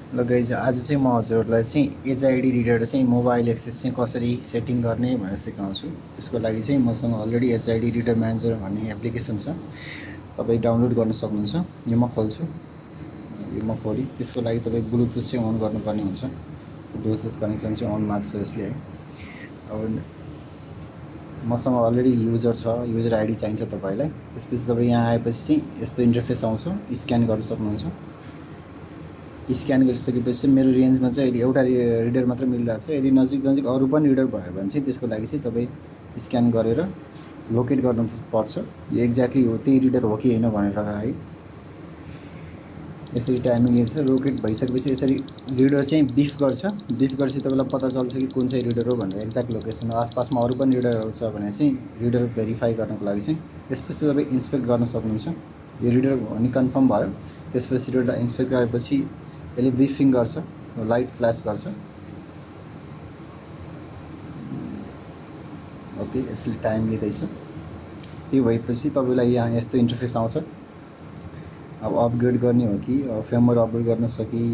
ल गाइज आज चाहिँ म हजुरहरूलाई चाहिँ एचआइडी रिडर चाहिँ मोबाइल एक्सेस चाहिँ कसरी सेटिङ गर्ने भनेर सिकाउँछु। त्यसको लागि चाहिँ मसँग अलरेडी एचआइडी रिडर म्यानेजर भन्ने एप्लिकेसन छ, तपाईँ डाउनलोड गर्न सक्नुहुन्छ। यो म खोल्छु, यो म खोलेँ। त्यसको लागि तपाईँ ब्लुटुथ चाहिँ अन गर्नुपर्ने हुन्छ। ब्लुटुथ कनेक्सन चाहिँ अन माग्छ यसले है। अब मसँग अलरेडी युजर छ, युजर आइडी चाहिन्छ तपाईँलाई। त्यसपछि तपाईँ यहाँ आएपछि चाहिँ यस्तो इन्टरफेस आउँछ, स्क्यान गर्न सक्नुहुन्छ। स्क्यान गरिसकेपछि मेरो रेन्जमा चाहिँ अहिले एउटा रिडर मात्र मिलिरहेको छ। यदि नजिक नजिक अरू पनि रिडर भयो भने चाहिँ त्यसको लागि चाहिँ तपाईँ स्क्यान गरेर लोकेट गर्नुपर्छ, यो एक्ज्याक्टली हो त्यही रिडर हो कि होइन भनेर है। यसरी टाइमिङ हेर्छ, लोकेट भइसकेपछि यसरी रिडर चाहिँ बिफ गर्छ। बिफ गरेपछि तपाईँलाई पत्ता चल्छ कि कुन चाहिँ रिडर हो भनेर। एक्ज्याक्ट लोकेसन आसपासमा अरू पनि रिडरहरू छ भने चाहिँ रिडर भेरिफाई गर्नको लागि चाहिँ त्यसपछि तपाईँ इन्सपेक्ट गर्न सक्नुहुन्छ। यो रिडर भने कन्फर्म भयो। त्यसपछि रिडर इन्सपेक्ट गरेपछि यसले बिफिङ गर्छ, लाइट फ्ल्यास गर्छ। ओके, यसले टाइम लिँदैछ। त्यो भएपछि तपाईँलाई यहाँ यस्तो इन्टरफेस आउँछ। अब अपग्रेड गर्ने हो कि फेमर अपग्रेड गर्न छ कि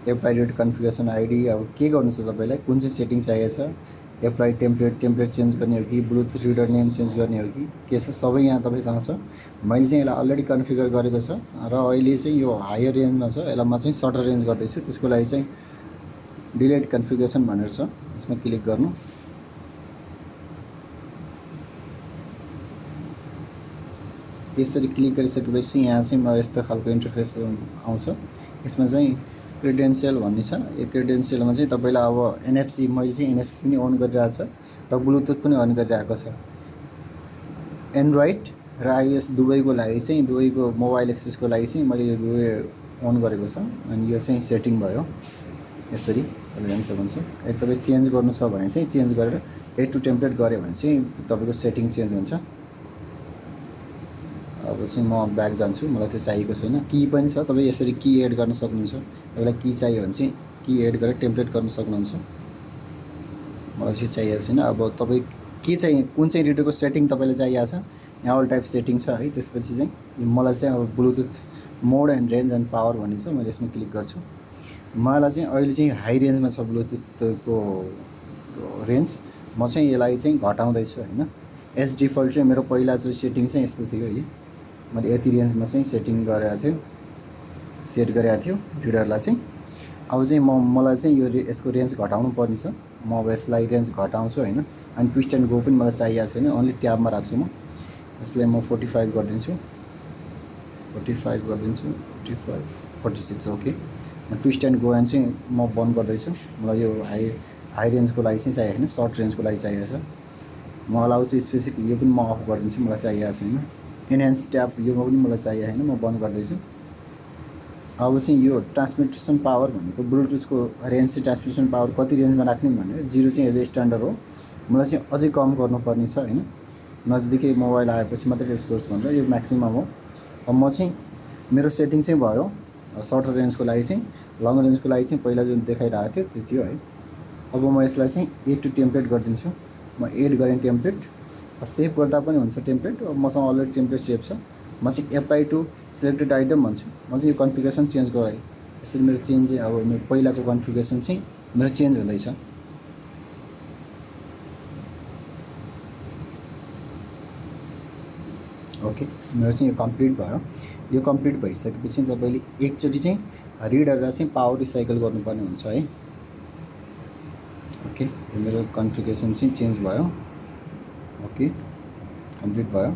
एप्लाई रिडर कन्फिगरेसन आइडी, अब के गर्नु छ तपाईँलाई, कुन चाहिँ सेटिङ चाहिएको छ, एप्लाई टेम्प्लेट चेन्ज गर्ने हो कि ब्लुटुथ रिडर नेम चेन्ज गर्ने हो कि के छ, सबै यहाँ तपाईँसँग छ। मैले चाहिँ यसलाई अलरेडी कन्फिगर गरेको छ र अहिले चाहिँ यो हायर रेन्जमा छ। यसलाई म चाहिँ सर्टर रेन्ज गर्दैछु। त्यसको लागि चाहिँ डिलेट कन्फिगरेसन भनेर छ, यसमा क्लिक गर्नु। त्यसरी क्लिक गरिसकेपछि यहाँ चाहिँ म यस्तो खालको इन्टरफेस आउँछ। यसमा चाहिँ क्रेडेन्सियल भन्ने छ। यो क्रेडेन्सियलमा चाहिँ तपाईँलाई अब एनएफसी, मैले चाहिँ एनएफसी पनि अन गरिरहेको छ र ब्लुटुथ पनि अन गरिरहेको छ। एन्ड्रोइड र आइओएस दुवैको लागि चाहिँ, दुवैको मोबाइल एक्सेसको लागि चाहिँ मैले यो दुवै अन गरेको छ। अनि यो चाहिँ सेटिङ भयो यसरी तपाईँ हेर्न सक्नुहुन्छ। यदि तपाईँ चेन्ज गर्नु छ भने चाहिँ चेन्ज गरेर एड टु टेम्प्लेट गऱ्यो भने चाहिँ तपाईँको सेटिङ चेन्ज हुन्छ। अब चाहिँ म ब्याक जान्छु, मलाई त्यो चाहिएको छैन। की पनि छ, तपाईँ यसरी की एड गर्न सक्नुहुन्छ। तपाईँलाई की चाहियो भने चाहिँ की एड गरेर टेम्प्लेट गर्न सक्नुहुन्छ। मलाई चाहिँ चाहिएको छैन। अब तपाईँ के चाहिँ, कुन चाहिँ रिडरको सेटिङ तपाईँलाई चाहिएको छ, यहाँ अल टाइप सेटिङ छ है। त्यसपछि चाहिँ मलाई चाहिँ अब Bluetooth mode and range and power भन्ने छ, मैले यसमा क्लिक गर्छु। मलाई चाहिँ अहिले चाहिँ हाई रेन्जमा छ ब्लुटुथको रेन्ज। म चाहिँ यसलाई चाहिँ घटाउँदैछु होइन। एज डिफल्ट चाहिँ मेरो पहिला चाहिँ सेटिङ चाहिँ यस्तो थियो है। मैले यति रेन्जमा चाहिँ सेटिङ गरेको थियो, सेट गरेको थियो रिडरलाई चाहिँ। अब चाहिँ मलाई चाहिँ यो यसको रेन्ज घटाउनु पर्ने छ। म अब यसलाई रेन्ज घटाउँछु होइन। अनि ट्विस्ट एन्ड गो पनि मलाई चाहिएको छैन, ओन्ली ट्याबमा राख्छु म। यसलाई म 45 गरिदिन्छु, 45 गरिदिन्छु, 45, 46 ओके। ट्विस्ट एन्ड गो चाहिँ म बन्द गर्दैछु। मलाई यो हाई रेन्जको लागि चाहिँ चाहिएको छैन, सर्ट रेन्जको लागि चाहिएको छ। म अलाउँछु स्पेसिफिक, यो पनि म अफ गरिदिन्छु, मलाई चाहिएको छैन। इन्हान्स ट्याब यो पनि मलाई चाहिएको छैन, म बन्द गर्दैछु। अब चाहिँ यो ट्रान्समिसन पावर भनेको ब्लुटुथको रेन्ज चाहिँ ट्रान्समिसन पावर कति रेन्जमा राख्ने भनेर 0 चाहिँ एज ए स्ट्यान्डर्ड हो। मलाई चाहिँ अझै कम गर्नुपर्ने छ होइन। नजिकै मोबाइल आएपछि मात्रै टेस्ट गर्छु भनेर यो म्याक्सिमम हो। अब म चाहिँ मेरो सेटिङ चाहिँ भयो सर्टर रेन्जको लागि चाहिँ। लङ रेन्जको लागि चाहिँ पहिला जुन देखाइरहेको थियो त्यो थियो है। अब म यसलाई चाहिँ एड टु टेम्प्लेट गरिदिन्छु। म एड गरेँ टेम्प्लेट, सेभ गर्दा पनि हुन्छ टेम्प्लेट। अब मसँग अलरेडी टेम्प्लेट सेभ छ। म चाहिँ एप्लाई टु सिलेक्टेड आइटम भन्छु। म चाहिँ यो कन्फिगरेसन चेन्ज गराएँ। यसरी मेरो चेन्ज चाहिँ अब मेरो पहिलाको कन्फिगरेसन चाहिँ मेरो चेन्ज हुँदैछ। ओके, मेरो चाहिँ यो कम्प्लिट भयो। यो कम्प्लिट भइसकेपछि तपाईँले एकचोटि चाहिँ रिडरलाई चाहिँ पावर रिसाइकल गर्नुपर्ने हुन्छ है। ओके, यो मेरो कन्फिगरेसन चाहिँ चेन्ज भयो। ओके, कम्प्लिट भयो।